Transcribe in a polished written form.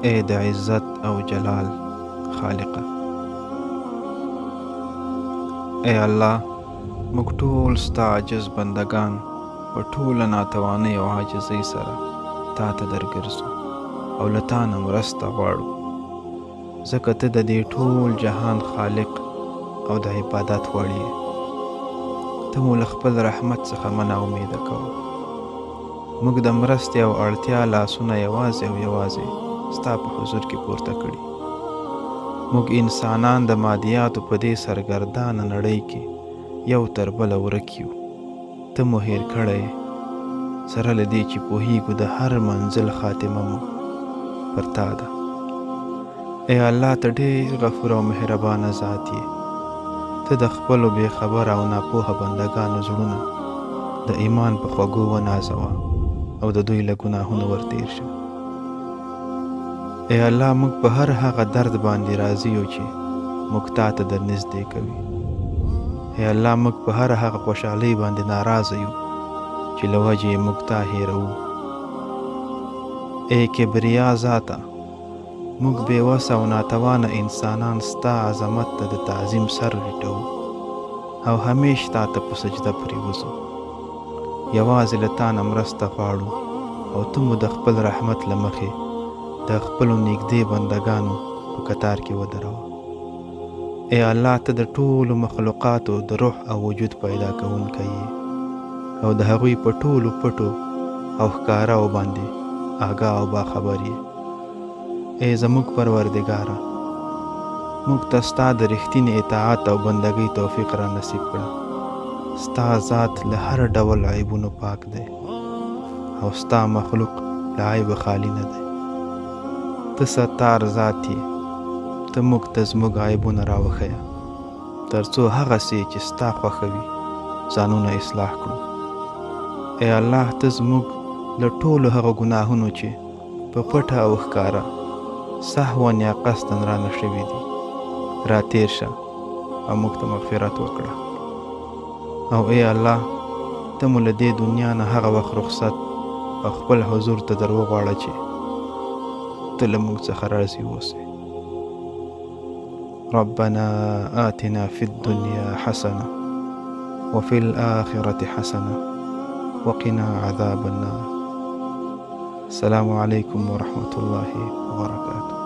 ای د عزت او جلال خالقه! ای الله! موږ ټول ستا عاجز بندګان په ټوله ناتوانۍ او عاجزۍ سره تا ته درګرځو او له تا نه مرسته غواړو، ځکه ته د دې ټول جهان خالق او د عبادت وړ یې. ته مو له خپل رحمت څخه مه ناامیده کوه. موږ د مرستې او اړتیا لاسونه یوازې او یوازې ستا په حضور کې پورته کړي. موږ انسانان د مادیاتو په دې سرګردانه نړۍ کې یو تر بله ورک یو. ته مو هېر کړی یې، سره له دې چې پوهېږو د هر منزل خاتمه مو پر تا ده. ای الله ته ډېر غفور او مهربانه ذات یې. ته د خپلو بې خبره او ناپوهه بندګانو زړونه د ایمان په خوږو ونازوه او د دوی له ګناهونو ورتېر شه. ای الله موږ په هر هغه درد باندې راضي یو چې موږ تا ته در نږدې کوي. ای الله موږ په هر هغه خوشحالۍ باندې ناراضه یو چې له وجې یې موږ تا هېروو. ای کبریا ذاته! موږ بې وسه او ناتوانه انسانان ستا عظمت ته د تعظیم سر ټیټوو او همیش تا ته په سجده پرېوځو. یوازې له تا نه مرسته غواړو او ته مو د خپل رحمت له مخې د خپلو نږدې بندګانو په کتار کې ودروه. ای الله ته د ټولو مخلوقاتو د روح او وجود پیدا کوونکی یې او د هغوی په ټولو پټو او ښکاراو باندې آګاه او باخبر یې. ای زموږ پروردګاره! موږ ته ستا د رښتیني اطاعت او بندګۍ توفیق را نصیب کړه. ستا ذات له هر ډول عیبونو پاک دی او ستا مخلوق له عیبه خالي نه دی. ته ستار ذات یې، ته موږ ته زموږ عیبونه راوښیه، ترڅو هغسې چې ستا خوښه وي ځانونه اصلاح کړو. ای الله ته زموږ له ټولو هغو ګناهونو چې په پټه او ښکاره، سهوا یا قصداً رانه شوي دي، راتېر شه او موږ ته مغفرت وکړه. او ای الله ته مو له دې دنیا نه هغه وخت رخصت او خپل حضور ته در وغواړه چې ته له موږ څخه راضي اوسې. ربنا آتنا في الدنيا حسنة وفي الآخرة حسنة وقنا عذاب النار. السلام عليكم ورحمة الله وبركاته.